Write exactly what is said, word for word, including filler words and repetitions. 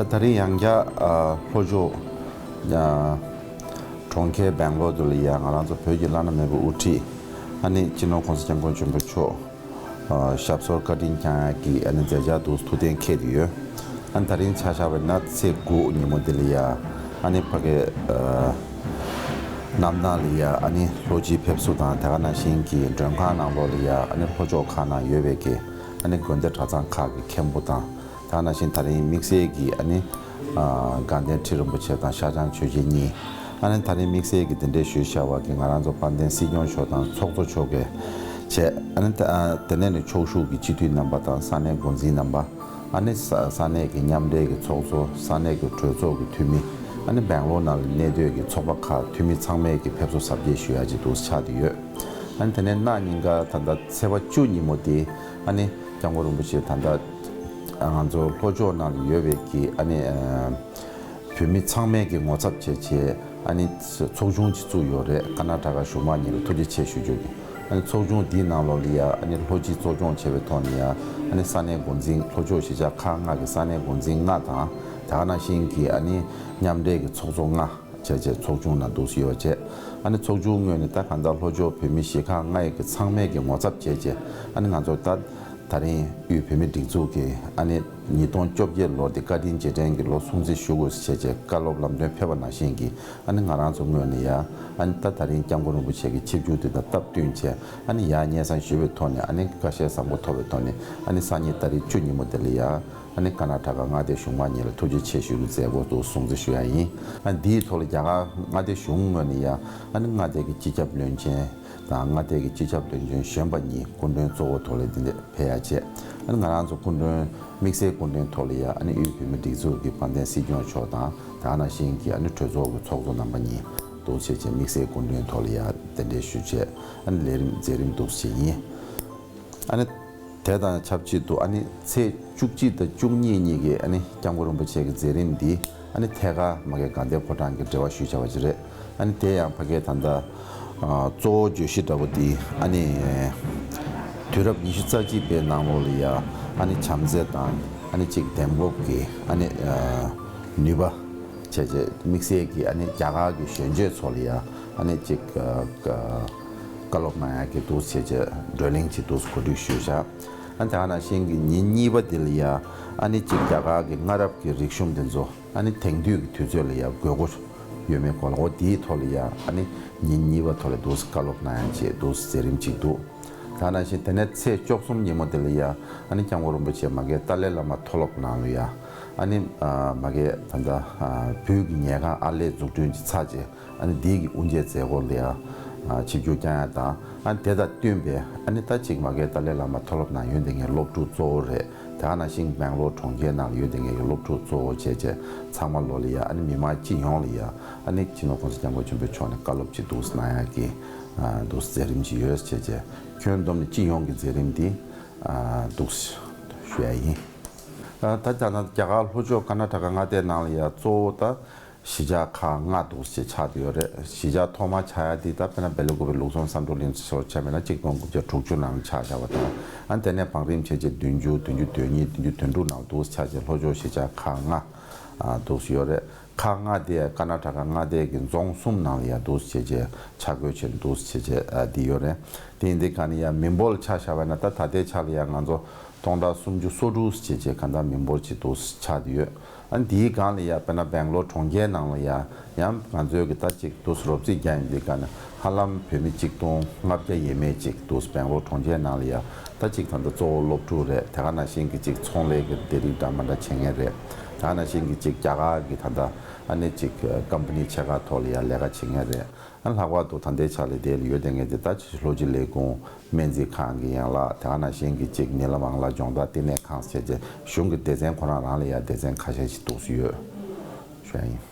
ད་ད་རིང་ཡང་བསྐྱར་ཨ་ལྷོ་ཕྱོགས་ཨ་གྲོང་ཁྱེར་སྦེང་ལོར་དུ་ལ་ཡ་ང་རང་ཚོ་བོད་ཀྱི་བླ་ན་མེད་པའི་དབུ་ཁྲིད་ཨ་ནི་སྤྱི་ནོར་༸གོང་ས་༸སྐྱབས་མགོན་ཆེན་པོ་མཆོག་ཨ་ཞབས་སོར་བཀའ་དྲིན་བསྐྱང་ཡག་གི་ཨ་ནི་མཛད་འཆར་དུ་ཐུགས་གཏན་འཁེལ་དུ་ཡོད། ཨ་ནི་ད་རིང་ཆ་བཞག་པ་ན་ཚེས་དགུ་ཉིན་མོ་འདི་ལ་ཡ་ཨ་ནི་ཕ་གི་ཨ་གནམ་ཐང་ལ་ཡ་ཨ་ནི་ལྷོ་སྤྱིའི་ཕེབས་བསུ་དང་དེ་ག་ནང་བཞིན་གྱི་མགྲོན་ཁང་ནང་ལོགས་ལ་ཡ་ཨ་ནི་ལྷོ་ཕྱོགས་ཁག་ནང་ཡོད་པའི་གི་ཨ་ནི་དགོན་སྡེ་གྲྭ་ཚང་ཁག་གི་མཁན་པོ་དང་། དེ་ག་ནང་བཞིན་ད་རིང་དམིགས་བསལ་གྱི་ཨ་ནི་ཨ་དགའ་ལྡན་ཁྲི་རིན་པོ་ཆེ་དང་ཤར་བྱང་ཆོས་རྗེ་གཉིས། ཨ་ནི་ད་རིང་དམིགས་བསལ་གྱི་གདན་འདྲེན་ཞུས་བཞག་པ་གི་ང་རང་ཚོ་དཔལ་ལྡན་སྲིད་སྐྱོང་མཆོག་དང་ཚོགས་གཙོ་མཆོག་གིས་བྱས། ཨ་ནི་ད་ཨ་དེ་ནས་ནི་ཕྱོགས་བཞུགས་ཀྱི་སྤྱི་འཐུས་རྣམ་པ་དང་ས་གནས་འགོ་འཛིན་རྣམ་པ། ཨ་ནི་ས་ས་གནས་ཀྱི་མཉམ་འབྲེལ་གྱི་ཚོགས་གཙོ། ས་གནས་ཀྱི་གྲོས་ཚོགས་ཀྱི་འཐུས་མི། ཨ་ནི་སྦེང་ལོར་ནང་ལ་གནས་སྡོད་ཀྱི་ཚོགས་པ་ཁག་འཐུས་མི་ཚང་མས་ཀྱི་ཕེབས་བསུ་གཟབ་རྒྱས་ཞུ་ཡག་ཅིག་འདུག་ཆགས་བསྡད་ཡོད། ཨ་ནི་དེ་ནས་གནངས་ཉིན་ཀ་ད་ལྟ་ཚེས་པ་བཅུ་ཉིན་མོ་དེ་ཨ་ནི་སྐྱབས་མགོན་རིན་པོ་ཆེ་ད་ལྟ་ང་ཚོ་ལྷོ་ཕྱོགས་ནང་ལ་ཡོད་པའི་གི་ཨ་ནི་ཨ་བོད་མི་ཚང་མས་ཀྱི་ངོ་ཚབ་བྱས་བྱས་ཨ་ནི་ཚོགས་ཆུང་ཅིག་བཙུགས་ཡོད་རེད། ཀར་ནཱ་ཊ་ཀ་གཞུང་མང་གཉིས་ལ་ཐུགས་རྗེ་ཆེ་ཞུ་རྒྱུ་གི། ཨ་ནི་ཚོགས་ཆུང་འདིའི་ནང་ལོགས་ལ་ཡ་ཨ་ནི་ལྷོ་སྤྱི་གཙོ་སྐྱོང་བྱས་པའི་ཐོག་ནས་ཡ་ཨ་ནི་ས་གནས་འགོ་འཛིན་ལྷོ་ཕྱོགས་གཞིས་ཆགས་ཁག་ལྔ་གི་ས་གནས་འགོ་འཛིན་ལྔ་དང་། དེ་ག་ནང་བཞིན་གྱི་ཨ་ནི་མཉམ་འབྲེལ་གྱི་ཚོགས་གཙོ་ལྔ་བྱས་བྱས་ཚོགས་ཆུང་ནང་འདུག་སེ་ཡོད་པ་བྱས། ཨ་ནི་ཚོགས་ཆུང་ངོས་ནས་ད་གང་ལྟར་ལྷོ་ཕྱོགས་བོད་མི་གཞིས་ཁག་ལྔ་ཡི་གི་ཚང་མས་ཀྱི་ངོ་ཚབ་བྱས་བྱས་ཨ་ནི་ང་ཚོ་ད་ད་རིང་དབུས་བོད་མིའི་སྒྲིག་འཛུགས་ཀྱི་ཨ་ནི་ཉིས་སྟོང་བཅོ་བརྒྱད་ལོ་འདི་བཀའ་དྲིན་རྗེས་དྲན་གྱི་ལོ་སྲུང་བརྩི་ཞུ་དགོས་ཟེར་བྱས་བྱས་བཀའ་སློབ་ལམ་སྟོན་ཕེབས་པ་ནང་བཞིན་གྱི་ཨ་ནི་ང་རང་ཚོ་ངོས་ནས་ཡ་ཨ་ནི་ད་ད་རིང་སྐྱབས་མགོན་རིན་པོ་ཆེ་གི་ཆིབས་བསྒྱུར་དེ་དང་སྟབས་བསྟུན་བྱས་ཨ་ནི་ཡ་སྙན་སེང་ཞུ་བའི་ཐོག་ནས་ཨ་ནི་བཀའ་བཤད་བཟང་པོ་ཐོབ་པའི་ཐོག་ནས་ཨ་ནི་སང་ཉིན་ཏ་རིག་བཅུ་ཉིན་མོ་དེ་ལ་ཡ་ཨ་ནི་ཀར་ནཱ་ཊ་ཀ་མངའ་སྡེ་གཞུང་མང་གཉིས་ལ་ཐུགས་རྗེ་ཆེ་ཞུ་རྒྱུའི་མཛད་སྒོ་དུ་སྲུང་བརྩི་ཞུ་ཡ་ཡིན། ཨ་ནི་འདིའི་ཐོག་ལ་རྒྱ་གར་མངའ་སྡེ་གཞུང་ངོས་ནས་ཡ་ཨ་ནི་མངའ་སྡེ་གི་སྤྱི་ཁྱབ་བློན་ཆེན་དང་མངའ་སྡེ་གི་སྤྱི་ཁྱབ་བློན་ཆེན་གཞོན་པ་གཉིས་སྐུ་མགྲོན་གཙོ་བོ་ཐོག་ལ་འདི་འདྲ་ཕེབས་ཡ་བྱས། ཨ་ནི་ང་རང་ཚོ་སྐུ་མགྲོན་དམིགས་བསལ་སྐུ་མགྲོན་ཐོག་ལ་ཡ་ཨ་ནི་དབུས་བོད་མི་སྒྲིག་འཛུགས་ཀྱི་དཔལ་ལྡན་སྲིད་སྐྱོང་མཆོག་དང་དེ་ག་ནང་བཞིན་གྱི་ཨ་ནི་གྲོས་ཚོགས་ཀྱི་ཚོགས་གཙོ་རྣམ་པ་གཉིས་འདུག་བྱས་བྱས་དམིགས་བསལ་སྐུ་མགྲོན་ཐོག་ལ་ཡ་གདན་འདྲེན་ཞུས་བྱས་ཨ་ནི་ལས་རིམ་མཛད་རིམ་འདུག་བྱས་ཡིན། ཨ་ནི་དེ་དང་ཆབས་ཅིག་ཏུ་ཨ་ནི་ཚེས་བཅུ་གཅིག་དང་བཅུ་གཉིས་གཉིས་ཀྱི་ཨ་ནི་སྐྱབས་མགོན་རིན་པོ་ཆེ་གི་མཛད་རིམ་འདི་ཨ་ནི་ཐད་ཀར་མ་གི་དགའ་ལྡན་ཕོ་བྲང་གི་འབྲེལ་བ་ཞུས་བྱ་བ་ཅིག་རེད། ཨ་ནི་དེ་ཡང་ཕ་གིའི་ད་ལྟ་ཨ་གཙོ་བོ་བརྗོད་གཞི་འདྲ་བོ་འདི་ཨ་ནི་དུས་རབས་ཉི་ཤུ་རྩ་གཅིག་པའི་ནང་ལོགས་ལ་ཡ་ཨ་ནི་བྱམས་བརྩེ་དང་ཨ་ནི་གཅིག་འདེམས་སྒྲུག་གི་ཨ་ནི་ཨ་ནུས་པ་བྱས་རྗེས་དམིགས་བསལ་གྱི་ཨ་ནི་རྒྱ་གར་གྱི་གཞོན་སྐྱེས་ཚོ་ལ་ཡ་ཨ་ནི་གཅིག་ཨ་ཨ་བཀའ་སློབ་གནང་ཡག་གི་འདུག་བྱས་རྗེས་བགྲོ་གླེང་གཅིག་འདུག་གོ་སྒྲིག་ཞུས་བཞག་ཨ་ནི་དེ་ག་ནང་བཞིན་གྱི་ཉིན་གཉིས་པ་དེ་ལ་ཡ་ཨ་ནི་གཅིག་རྒྱ་གར་གྱི་སྔ་རབས་ཀྱི་རིག་གཞུང་དེ་ཚོ་ཨ་ནི་དེང་དུས་ཀྱི་དུས་ཚོད་ལ་ཡ་དགོས་མཁོ་ཡོད་མེད་སྐོར་ལ་འོ་དེའི་ཐོག་ལ་ཡ་ཨ་ནི་ཉིན་གཉིས་པ་ཐོག་ལ་འདུག་བཀའ་སློབ་གནང་ཡག་བྱས་འདུག་མཛད་རིམ་གཅིག་འདུག་དེ་ག་ནང་བཞིན་དེ་ནས་ཚེས་བཅུ་གསུམ་ཉིན་མོ་དེ་ལ་ཡ་ཨ་ནི་སྐྱབས་མགོན་རིན་པོ་ཆེ་མ་གིའི་ཏཱ་ལའི་བླ་མ་མཐོ་སློབ་ནང་ལ་ཡ་ཨ་ནི་ཨ་མ་གིའི་ད་ལྟ་ཨ་བོད་ཀྱི་ཉལ་ཁང་ཨར་ལས་འཛུགས་སྐྲུན་གྱི་ཚར་རྗེས་ཨ་ནི་འདི་གི་དབུ་འབྱེད་མཛད་སྒོ་ལ་ཡ་ཨ་ཆིབས་བསྒྱུར་བསྐྱངས་ཡ་དང་ཨ་ནི་དེ་དང་བསྟུན་པའི་ཨ་ནི་ད་ཅིག་མ་གིའི་ཏཱ་ལའི་བླ་མ་མཐོ་སློབ་ནང་ཡོད་བསྡད་མཁན་སློབ་ཕྲུག་གཙོ་བོ་རེད། དེ་ག་ནང་བཞིན་སྦེང་ལོར་གྲོང་ཁྱེར་ནང་ལ་ཡོད་བསྡད་མཁན་གྱི་སློབ་ཕྲུག་གཙོ་བོ་བྱས་རྗེས་ཚང་མ་ལོ་ལ་ཡ་ཨ་ནི་མི་མང་སྤྱི་ཡོངས་ལ་ཡ་ཨ་ནི་སྤྱི་ནོར་༸གོང་ས་༸སྐྱབས་མགོན་ཆེན་པོ་མཆོག་ནས་བཀའ་སློབ་ཅིག་འདུག་གནང་ཡག་གི་ཨ་འདུག་མཛད་རིམ་ཅིག་ཡོད་བྱས་རྗེས་ཁྱོན་བསྡོམས་ནས་སྤྱི་ཡོངས་ཀྱི་མཛད་རིམ་འདི་ཨ་འདུག་ཞུ་ཡ་ཡིན། ཨ་ད་ལྟ་ན་རྒྱ་གར་ལྷོ་ཕྱོགས་ཀར་ནཱ་ཊ་ཀ་མངའ་སྡེའི་ནང་ལ་ཡ་གཙོ་བོ་ད་གཞིས་ཆགས་ཁག་ལྔ་འདུག་ཅེས་ཆགས་བསྡད་ཡོད་རེད། གཞིས་ཆགས་ཐོག་མ་ཆགས་ཡ་འདི་ད་དཔེར་ན་སྦེ་ལ་ཀུ་པེ་ལུགས་ཟུང་བསམ་གྲུབ་གླིང་ཚོ་ཆ་མེད་ན་གཅིག་སྟོང་དགུ་བརྒྱ་དྲུག་ཅུ་ནང་ཆགས་བཞག་པ་དང་ཨ་དེ་ནས་བང་རིམ་བྱས་རྗེས་བདུན་ཅུ་བདུན་ཅུ་དོན་གཉིས་བདུན་ཅུ་དོན་དྲུག་ནང་འདུག་ཆགས་རྗེས་ལྷོ་ཕྱོགས་གཞིས་ཆགས་ཁག་ལྔ་ཨ་འདུག་ཡོད་རེད། ཁག་ལྔ་དེ་ཀར་ནཱ་ཊ་ཀ་མངའ་སྡེ་གི་རྫོང་གསུམ་ནང་ལ་ཡ་འདུག་བྱས་རྗེས་ཆ་བགོས་བྱས་འདུག་བྱས་རྗེས་ཨ་འདི་ཡོད་རེད། དེ་ཡིན་དུས་ག་ནི་ཡ་མི་འབོར་ཆ་བཞག་པ་ན་ད་ད་ལྟའི་ཆ་ལ་ཡ་ང་ཚོ་ སྟོང་ཕྲག་སུམ་ཅུ་སོ་དྲུག་བྱས་བྱས་གང་ལྟར་མི་འབོར་ཅིག་འདུག་ཆགས་བསྡད་ཡོད། ཨ་ནི་དེའི་སྒང་ལ་ཡ་དཔེར་ན་སྦེང་ལོར་གྲོང་ཁྱེར་ནང་ལ་ཡ་ཡང་ང་ཚོའི་གི་ད་ཅིག་འདུག་རོབ་རྩིས་རྒྱག་ཡིན་དུས་ག་ནས་ཧ་ལམ་བོད་མི་གཅིག་སྟོང་ལྔ་བརྒྱ་ཡས་མས་ཅིག་འདུག་སྦེང་ལོར་གྲོང་ཁྱེར་ནང་ལ་ཡ་ད་ཅིག་ད་ལྟ་གཙོ་བོ་སློབ་ཕྲུག་རེད། དེ་ག་ནང་བཞིན་གི་ཅིག་ཚོང་ལས་གི་སྡེ་རིགས་འདྲ་མི་འདྲ་བྱེད་མཁན་རེད། དེ་ག་ནང་བཞིན་གི་ཅིག་རྒྱ་གར་གི་ད་ལྟ་ཨ་ནི་ཅིག་ཀམ་པ་ནི་ཆེ་ཁག་ཐོག་ལ་ཡ་ལས་ཀ་བྱེད་མཁན་རེད། ཨ་ལྷག་པར་དུ་ད་ལྟའི་ཆ་ལ་དེ་ལ་ཡོད་བསྡད་མཁན་དེ་ད་ཅིག་ལྷོ་སྤྱི་ལས་ཁུངས་སྨན་རྩིས་ཁང་གི་ཡན་ལག་དེ་ག་ནང་བཞིན་གྱི་ཅིག་ཉེ་ལམ་ཨང་ལ་སྦྱོང་བརྡར་བསྟི་གནས་ཁང་ཟེར་བྱས་གཞུང་གི་སྡེ་ཚན་ཁོ་རང་རང་ལ་ཡ་སྡེ་ཚན་ཁ་ཤས་ཤིག་འདུག་སེ་ཡོད་ཞུ་ཡ་ཡིན།